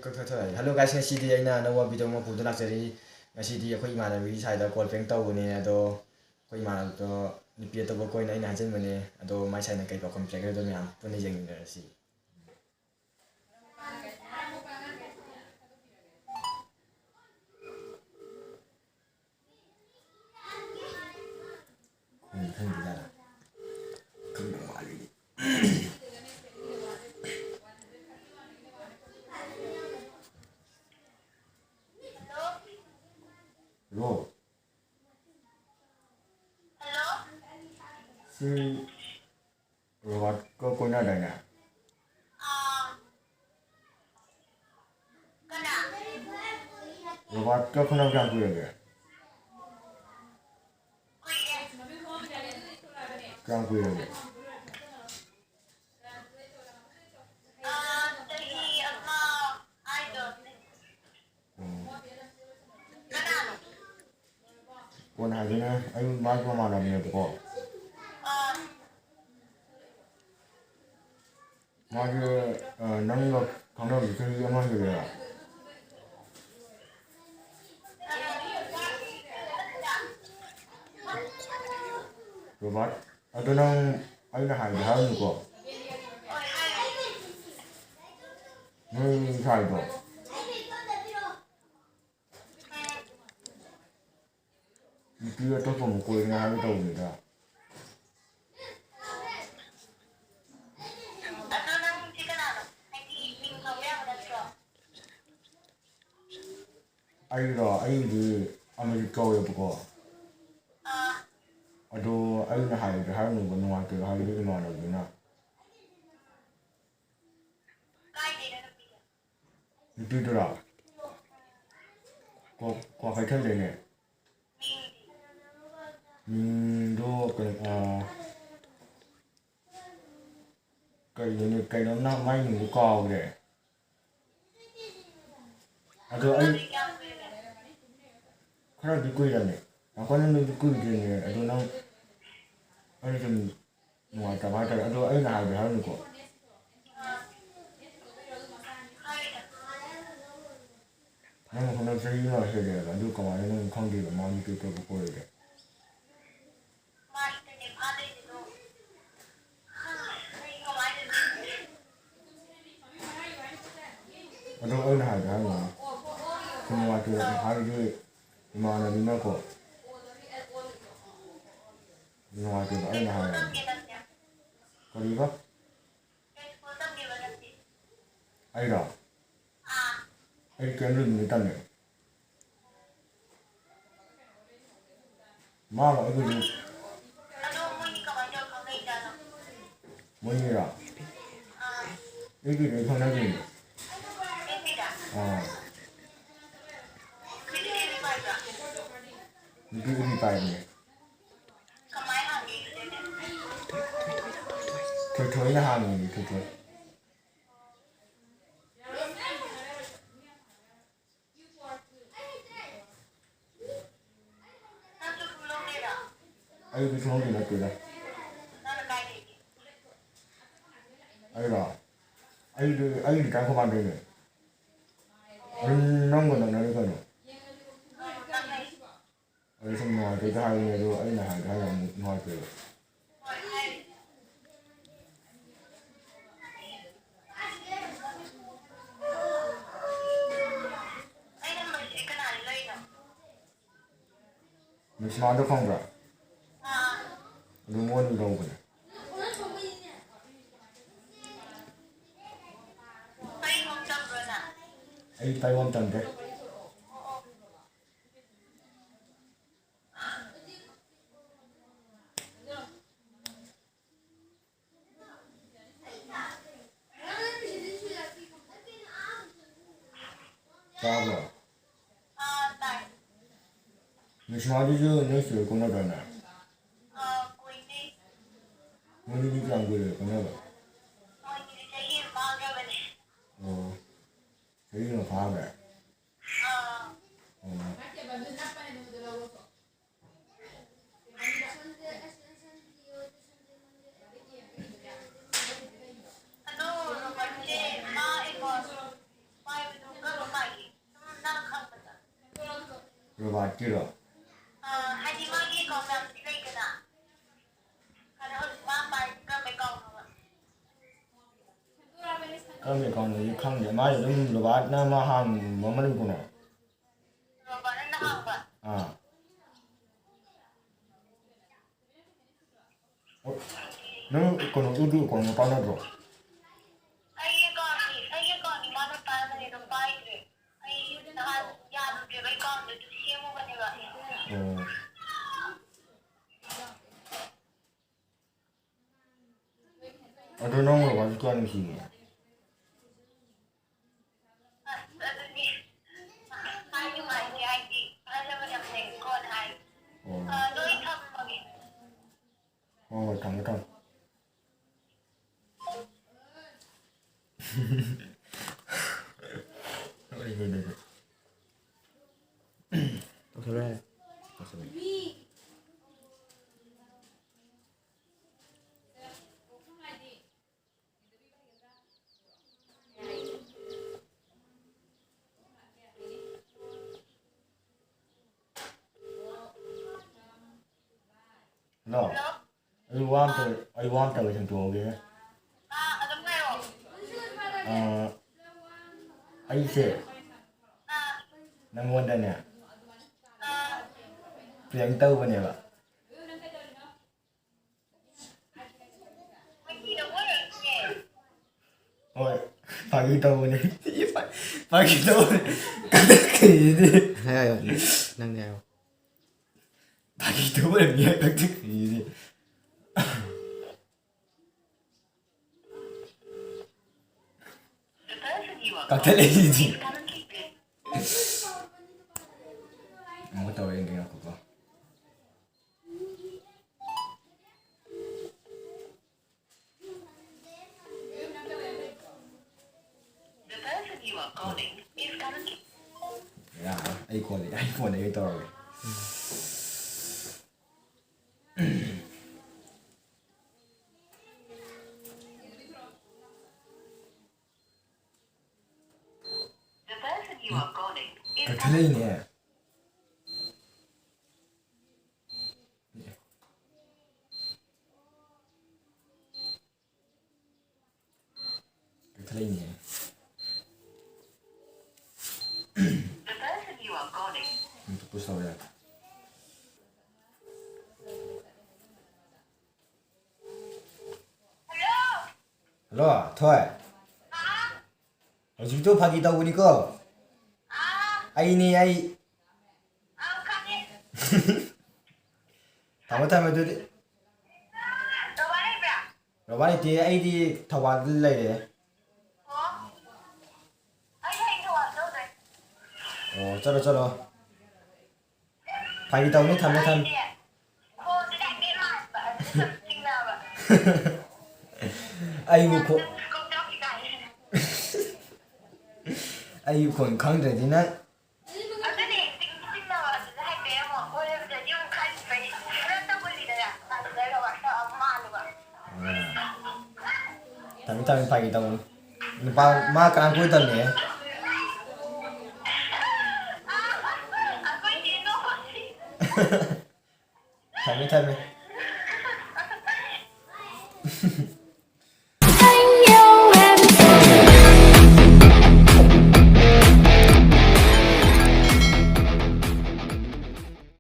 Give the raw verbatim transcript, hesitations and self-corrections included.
ꯀꯛꯊꯠ-, ꯀꯛꯊꯠꯂꯛꯑꯒꯦ꯫ Hello guys, ꯉꯁꯤꯗꯤ ꯑꯩꯅ ꯑꯅꯧꯕ video ꯑꯃ ꯄꯨꯗꯨꯅ ꯂꯥꯛꯆꯔꯤ꯫ ꯉꯁꯤꯗꯤ ꯑꯩꯈꯣꯏ ꯏꯃꯥꯟꯅꯕꯒꯤ ꯁꯥꯏꯗ call prank ꯇꯧꯕꯅꯦ, ꯑꯗꯣ ꯑꯩꯈꯣꯏ ꯏꯃꯥꯟꯅꯕꯗꯣ ꯅꯨꯄꯤ ꯑꯇꯣꯞꯄ ꯀꯣꯏꯅ ꯑꯩꯅ ꯍꯥꯏꯖꯤꯟꯕꯅꯦ, ꯑꯗꯣ ꯃꯥꯏ ꯁꯥꯏꯅ ꯀꯩ ꯄꯥꯎꯈꯨꯝ ꯄꯤꯔꯛꯀꯦ ꯍꯥꯏꯕꯗꯣ ꯃꯌꯥꯝ ꯄꯨꯟꯅ ꯌꯦꯡꯃꯤꯟꯅꯔꯁꯤ꯫ ꯈꯪꯗꯤ ꯈꯪꯗꯦꯗ꯫ ꯈꯪꯗꯧ ꯃꯥꯜꯂꯤꯅꯦ꯫ ꯍꯜꯂꯣ꯫ ꯁꯤ ꯔꯣꯕꯥꯔꯠꯀ ꯀꯣꯏꯅꯗꯥꯏꯅꯦ? ꯔꯣꯕꯥꯔꯠꯀ ꯈꯪꯅꯕ ꯀꯌꯥꯝ ꯀꯨꯏꯔꯒꯦ? ꯀꯌꯥꯝ ꯀꯨꯏꯔꯒꯦ? ꯑꯣ꯫ ꯀꯣꯟꯅ ꯍꯥꯏꯒꯦꯅꯦ, ꯑꯩ ꯃꯥꯒꯤ ꯃꯃꯥꯟꯅꯕꯅꯦꯕꯀꯣ꯫ ꯃꯥꯁꯦ, ꯑ, ꯅꯪꯒ ꯈꯪꯅꯕꯁꯦ ꯆꯍꯤ ꯑꯃ ꯍꯦꯜꯂꯦꯕ꯫ ꯔꯣꯕꯥꯔꯠ, ꯑꯗꯣ ꯅꯪ ꯑꯩꯅ ꯍꯥꯏꯒꯦ ꯍꯥꯏꯔꯝꯃꯨꯀꯣ꯫ ꯅꯣꯏ ꯁꯥꯏꯗꯣ꯫ ꯅꯨꯄꯤ ꯑꯇꯣꯞꯄ ꯑꯃ ꯀꯣꯏꯔꯦ ꯍꯥꯏꯒꯦ ꯇꯧꯕꯅꯤꯗ꯫ ꯑꯗꯣ ꯅꯪꯁꯦ ꯀꯅꯥꯅꯣ? ꯍꯥꯏꯗꯤ ꯃꯤꯡ ꯈꯪꯕ ꯌꯥꯕ ꯅꯠꯇ꯭ꯔꯣ? ꯑꯩꯔꯣ? ꯑꯩꯗꯤ ꯑꯃꯖꯤꯠ ꯀꯧꯋꯦꯕꯀꯣ꯫ ꯑꯥ꯫ ꯑꯗꯣ ꯑꯩꯅ ꯍꯥꯏꯕꯗꯤ ꯍꯥꯏꯔꯝꯃꯣꯏꯕ, ꯅꯨꯡꯉꯥꯏꯇꯦꯕ, ꯍꯥꯏꯕꯗꯤ ꯏꯃꯥꯟꯅꯕꯗꯨꯅ꯫ ꯀꯥꯏꯗꯩꯅꯣ ꯅꯨꯄꯤꯗꯣ? ꯅꯨꯄꯤꯗꯨꯔꯣ? ꯀ꯭ꯋꯥ-, ꯀ꯭ꯋꯥꯀꯩꯊꯦꯜꯗꯩꯅꯦ꯫ ꯃꯤꯡꯗꯣ ꯀꯩꯅꯣ, ꯑꯥ, ꯀꯩꯅꯣꯅꯦ, ꯀꯩꯅꯣꯝꯅ ꯃꯥꯏ ꯃꯤꯡꯗꯣ ꯀꯥꯎꯒ꯭ꯔꯦ꯫ ꯑꯗꯣ ꯑꯩ ꯈꯔꯗꯤ ꯀꯨꯏꯔꯕꯅꯦ, ꯌꯥꯝ ꯀꯟꯅꯗꯤ ꯀꯨꯏꯗ꯭ꯔꯤꯕꯅꯦ꯫ ꯑꯗꯣ ꯅꯪ, ꯑꯩꯅ ꯁꯨꯝ ꯅꯨꯡꯉꯥꯏꯇꯕ ꯍꯥꯏꯇꯥꯔꯦ꯫ ꯑꯗꯣ ꯑꯩꯅ ꯍꯥꯏꯕꯗꯤ ꯍꯥꯏꯔꯝꯃꯨꯀꯣ꯫ ꯅꯪ ꯍꯟꯗꯛ ꯆꯍꯤ ꯑꯃ ꯍꯦꯜꯂꯦꯕ, ꯑꯗꯨ ꯀꯃꯥꯏꯅ ꯅꯪ ꯈꯪꯗꯦꯕ ꯃꯥ ꯅꯨꯄꯤ ꯑꯇꯣꯞꯄ ꯀꯣꯏꯔꯤꯗꯣ? ꯑꯗꯣ ꯑꯩꯅ ꯍꯥꯏꯒꯦ ꯍꯥꯏꯕꯅꯤ, ꯁꯨꯝ ꯅꯨꯡꯉꯥꯏꯇꯦꯗꯅ, ꯍꯥꯏꯗꯤ ꯏꯃꯥꯟꯅꯕꯤꯅꯀꯣ, ꯅꯨꯡꯉꯥꯏꯇꯦꯗ ꯑꯩꯅ ꯍꯥꯏꯔꯕꯅꯤ꯫ ꯀꯔꯤꯕ? ꯑꯩꯔꯣ? ꯑꯩ ꯀꯦꯟ ꯔꯤꯝꯁꯇ ꯇꯝꯃꯦ꯫ ꯃꯥꯒ ꯑꯩꯒꯁꯨ ꯃꯣꯏꯅꯤꯔꯣ? ꯑꯩꯒꯤꯗꯤ ꯑꯩ ꯈꯪꯅꯗꯣꯏꯅꯦ꯫ ꯑꯥ꯫ ꯅꯨꯄꯤ ꯑꯅꯤ ꯄꯥꯏꯕꯅꯦ꯫ ꯊꯣꯏꯊꯣꯏꯅ ꯍꯥꯡꯉꯤꯅꯦ, ꯊꯣꯏꯊꯣꯏ꯫ ꯑꯩꯗꯤ ꯁꯣꯝꯒꯤ ꯅꯠꯇꯦꯗ꯫ ꯑꯩꯔꯣ? ꯑꯩꯗꯤ, ꯑꯩꯗꯤ ꯇꯥꯡꯈꯨꯜ ꯄꯥꯟꯗꯩꯅꯦ꯫ ꯑꯗꯨꯝ ꯅꯪꯒ ꯅꯛꯅꯔꯦ ꯀꯩꯅꯣ꯫ ꯑꯩ ꯁꯨꯝ ꯅꯨꯡꯉꯥꯏꯇꯦꯗ ꯍꯥꯏꯕꯅꯦ, ꯑꯗꯣ ꯑꯩꯅ ꯍꯥꯏꯒꯦ ꯍꯥꯏꯔ ꯑꯃꯨꯛ ꯅꯨꯡꯉꯥꯏꯇꯦꯕ꯫ ꯃꯤꯁꯃꯥꯗꯣ ꯈꯪꯕ꯭ꯔꯥ? ꯑꯗꯨ ꯃꯉꯣꯟꯗ ꯂꯧꯕꯅꯦ꯫ ꯑꯩ ꯇꯥꯏꯋꯥꯟ ꯇꯝꯗꯦ꯫ ꯇꯥꯕ꯭ꯔꯣ? ꯅꯤꯁꯃꯥꯗꯨꯁꯨ ꯅꯣꯏ ꯁꯤꯗ ꯀꯣꯏꯅꯗ꯭ꯔꯅꯦ? ꯃꯣꯏꯅꯤꯗꯤ ꯀꯌꯥꯝ ꯀꯨꯏꯔꯦ ꯀꯣꯏꯅꯕ? ꯑꯣ, ꯆꯍꯤ ꯑꯃ ꯐꯥꯈ꯭ꯔꯦ? ꯑꯣ꯫ ꯑꯗꯣ ꯔꯣꯕꯔꯠꯁꯦ ꯃꯥ ꯑꯦꯀꯥꯎꯟ ꯄꯥꯏꯕꯗꯣ ꯀꯔꯝꯕ ꯄꯥꯏꯒꯦ? ꯁꯨꯝ ꯅꯪ ꯀꯤꯔꯣ? ꯑ, ꯍꯥꯏꯗꯤ ꯃꯥꯒꯤ ꯑꯦꯀꯥꯎꯟ ꯃꯌꯥꯝꯗꯤ ꯂꯩꯗꯅ꯫ ꯑꯗꯣ ꯍꯧꯖꯤꯛ ꯃꯥ ꯄꯥꯏꯔꯤꯁꯦ ꯀꯔꯝꯕ ꯑꯦꯀꯥꯎꯟꯅꯣꯕ? ꯀꯔꯝꯕ ꯑꯦꯀꯥꯎꯟꯅꯣꯗꯤ ꯈꯪꯗꯦ꯫ ꯃꯥꯏ ꯑꯗꯨꯝ ꯔꯣꯕꯥꯔꯠꯅ ꯑꯃ ꯍꯥꯡꯕ ꯑꯃ ꯂꯩꯕꯅꯦ꯫ ꯔꯣꯕꯥꯔꯠꯅ ꯍꯥꯡꯕ? ꯑꯥ꯫ ꯑꯣ, ꯅꯪ ꯀꯩꯅꯣ, ꯑꯗꯨ ꯑꯦꯀꯥꯎꯟꯗꯣ ꯄꯥꯏꯅꯗ꯭ꯔꯣ? ꯑꯩꯒꯤ ꯑꯦꯀꯥꯎꯟꯗꯤ, ꯑꯩꯒꯤ ꯑꯦꯀꯥꯎꯟꯗꯤ ꯃꯥꯅ ꯄꯥꯏꯔꯝꯕꯅꯦ, ꯑꯗꯨꯝ ꯄꯥꯏꯗ꯭ꯔꯦ꯫ ꯑꯩ ꯅꯍꯥꯟ ꯌꯥꯔꯨꯗ꯭ꯔꯦꯕ, ꯑꯦꯀꯥꯎꯟꯗꯣ ꯑꯗꯨꯝ ꯁꯦꯝꯃꯨꯕꯅꯦꯕ꯫ ꯑꯣ꯫ ꯑꯗꯣ ꯅꯪ ꯕꯕꯥꯁꯨ ꯀꯌꯥ ꯅꯨꯡꯁꯤꯒꯦ? ꯑꯁ, ꯑꯗꯨꯗꯤ ꯍꯥꯏ ꯅꯨꯡꯉꯥꯏꯇꯦ, ꯍꯥꯏꯗꯤ ꯑꯍꯜ ꯂꯃꯟ ꯌꯥꯝ ꯂꯩꯀꯣꯅ ꯍꯥꯏ꯫ ꯑꯣ꯫ ꯑ, ꯑꯗꯣ ꯑꯩ ꯊꯝꯃꯒꯦ꯫ ꯍꯣꯏ, ꯍꯣꯏ, ꯊꯝꯃꯦ, ꯊꯝꯃꯦ꯫ ꯅꯣꯛꯅꯤꯡꯉꯦ ꯑꯗꯨꯗꯤ꯫ ꯇꯧꯁꯜꯂꯣ ꯌꯥꯔꯦ꯫ ꯇꯧꯁꯜꯂꯣ꯫ ꯍꯜꯂꯣ꯫ ꯍꯜꯂꯣ꯫ ꯑꯩ ꯋꯥ ꯑꯝꯇ, ꯑꯩ ꯋꯥ ꯑꯝꯇ ꯂꯣꯏꯁꯟ ꯇꯣꯛꯑꯒꯦ꯫ ꯑꯥ, ꯑꯗꯨꯝ ꯍꯥꯏꯔꯛꯑꯣ꯫ ꯑꯥ, ꯑꯩꯁꯦ ꯑꯥ꯫ ꯅꯪꯉꯣꯟꯗꯅꯦ ꯑꯥ꯫ ꯄ꯭ꯔꯦꯡ ꯇꯧꯕꯅꯦꯕ꯫ ꯍꯣꯏ, ꯐꯥꯒꯤ ꯇꯧꯕꯅꯦ꯫ ꯐꯥꯒꯤ ꯇꯧꯕꯅꯦ꯫ ꯀꯛꯊꯠꯈ꯭ꯔꯤꯁꯤꯗꯤ꯫ ꯍꯥꯏꯌꯣ, ꯅꯪꯗꯤ ꯍꯥꯏꯌꯣ꯫ ꯐꯥꯒꯤ ꯇꯧꯕꯅꯦ, ꯃꯤ ꯀꯛꯊꯠꯈ꯭ꯔꯤꯁꯤꯗꯤ꯫ ꯀꯛꯊꯠꯂꯛꯏꯁꯤꯗꯤ꯫ ꯑꯃꯨꯛ ꯇꯧꯔꯛꯑꯦ, ꯉꯥꯏꯈꯣꯀꯣ꯫ The person you are calling is currently ꯌꯥꯔꯦ, ꯑꯩ ꯀꯣꯟꯗ, ꯑꯩ ꯐꯣꯟꯗꯒꯤ ꯇꯧꯔꯒꯦ꯫ The person you are calling is ꯀꯛꯊꯠꯂꯛꯏꯅꯦ꯫ ꯂꯩꯅꯦ꯫ The person you are calling. ꯑꯝꯇ push ꯇꯧꯕ ꯌꯥꯗꯦ꯫ ꯍꯜꯂꯣ, ꯊꯣꯏ꯫ ꯍꯧꯖꯤꯛꯇꯣ ꯐꯥꯒꯤ ꯇꯧꯕꯅꯤꯀꯣ꯫ ꯑꯩꯅꯤ, ꯑꯩ꯫ ꯊꯝꯃꯣ, ꯊꯝꯃꯣ ꯑꯗꯨꯗꯤ꯫ ꯔꯣꯕꯥ ꯂꯩꯇꯦ, ꯑꯩꯗꯤ ꯊꯧꯕꯥꯜꯗ ꯂꯩꯔꯦ꯫ ꯑꯣ, ꯆꯠꯂꯣ, ꯆꯠꯂꯣ꯫ ꯐꯥꯒꯤ ꯇꯧꯅꯤ, ꯊꯝꯃꯦ, ꯊꯝꯃꯦ꯫ ꯑꯩꯕꯨ ꯈꯣ-, ꯑꯩꯕꯨ ꯈꯣꯟ ꯈꯪꯗ꯭ꯔꯗꯤ ꯅꯪ꯫ ꯊꯝꯃꯦ, ꯊꯝꯃꯦ, ꯐꯥꯒꯤ ꯇꯧꯕꯅꯤ꯫ ꯅꯨꯄꯥ ꯃꯥ ꯀꯅꯥꯝ ꯀꯣꯏꯗꯕꯅꯦ꯫ ꯊꯝꯃꯦ, ꯊꯝꯃꯦ꯫